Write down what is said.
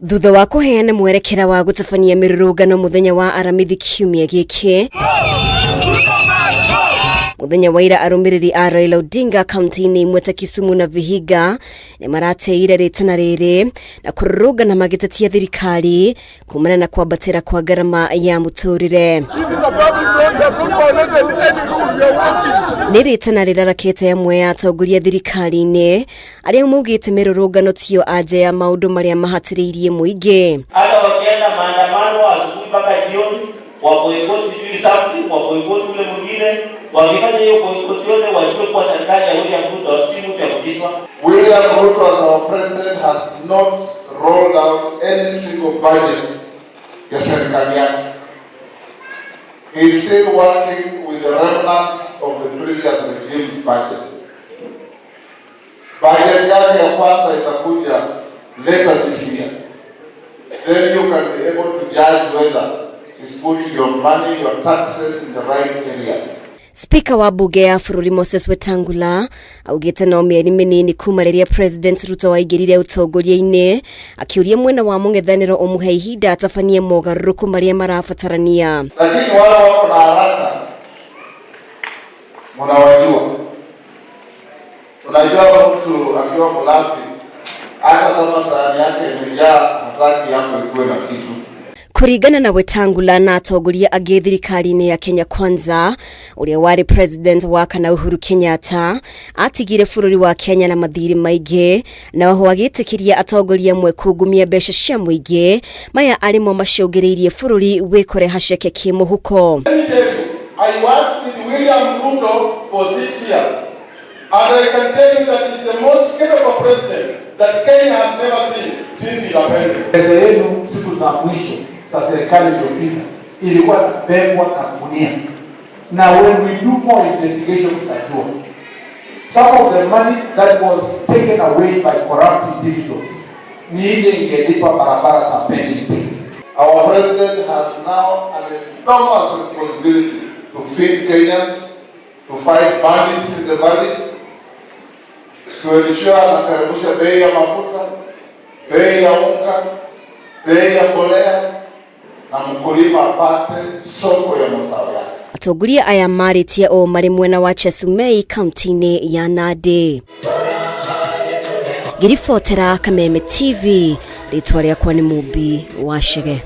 Thutha wa kũheana mwerekera wa gũtabania mĩrũrũngano mũthenya wa Aramithi kiumia gĩkĩ, mũthenya wa ira arũmĩrĩri a Raila Odinga kaunti-inĩ imwe ta Kisumu na Vihiga nĩ marateire rĩtana rĩrĩ na kũrũrũngana magĩtetia thirikari kumana na kwambatĩra kwa ngarama ya mũtũrĩre. This is a public road. We have not violated any rule. We are walking. Nĩ rĩtana rĩrarakĩte amwe ya atongoria thirikari-inĩ arĩa maugĩte mĩrũrũngano tiyo anja ya maũndũ marĩa mahatĩrĩirie mũingĩ. Hata wakienda maandamano asubuhi mpaka jioni, waboycott sijui something, waboycott ule mwingine, wakifanya hiyo boycott yote, wajue kuwa serikali ya William Ruto si mtu ya kutishwa. William Ruto as our president has not rolled out any single budget ya serikali yake. He is still working with the remnants of the previous regime's budget. Budget yake ya kwanza itakuja later this year. Then you can be able to judge whether he's putting your money, your taxes in the right areas. Spika wa bunge ya bũrũri Moses Wetangula augĩte no mĩeri mĩnini kuma rĩrĩa President Ruto waingĩrire ũtongoria-inĩ, akĩũria mwena wa mũng'ethanĩro ũmũhe ihinda atabanie mogarũrũku marĩa marabatarania. Lakini wale wako na haraka mnawajua. Unajua mtu akiwa mlafi, hata kama sahani yake imejaa, hataki yako ikuwe na kitu. Kũringana na Wetangula na atongoria angĩ thirikari-inĩ ya Kenya Kwanza, ũrĩa warĩ president wa kana Uhuru Kenyatta atigire bũrũri wa Kenya na mathirĩ maingĩ, na oho agĩtĩkĩria atongoria amwe kungumia mbeca cia mũingĩ, maya arĩmo macũngĩrĩirie bũrũri wĩkore haceke kĩmũhuko. Let me tell you, I worked with William Ruto for 6 years. And I can tell you that he's the most capable president that Kenya has never seen since independence. Pesa yenu siku za mwisho za serikali iliyopita ilikuwa inabebwa na gunia, na when we do more investigation tutajua some of the money that was taken away by corrupt individuals ni ile ingelipa barabara za pending bills. Our president has now an enormous responsibility to feed Kenyans, to fight bandits in the valleys, to ensure anateremsha bei ya mafuta, bei ya unga, bei ya mbolea na mkulima apate soko ya mazao yake. Atongoria aya marĩtie o marĩ mwena wa Chesumei kaunti-inĩ ya Nandi. Ngĩribotera Kameme TV, rĩtwa rĩakwa nĩ Mumbi wa Chege.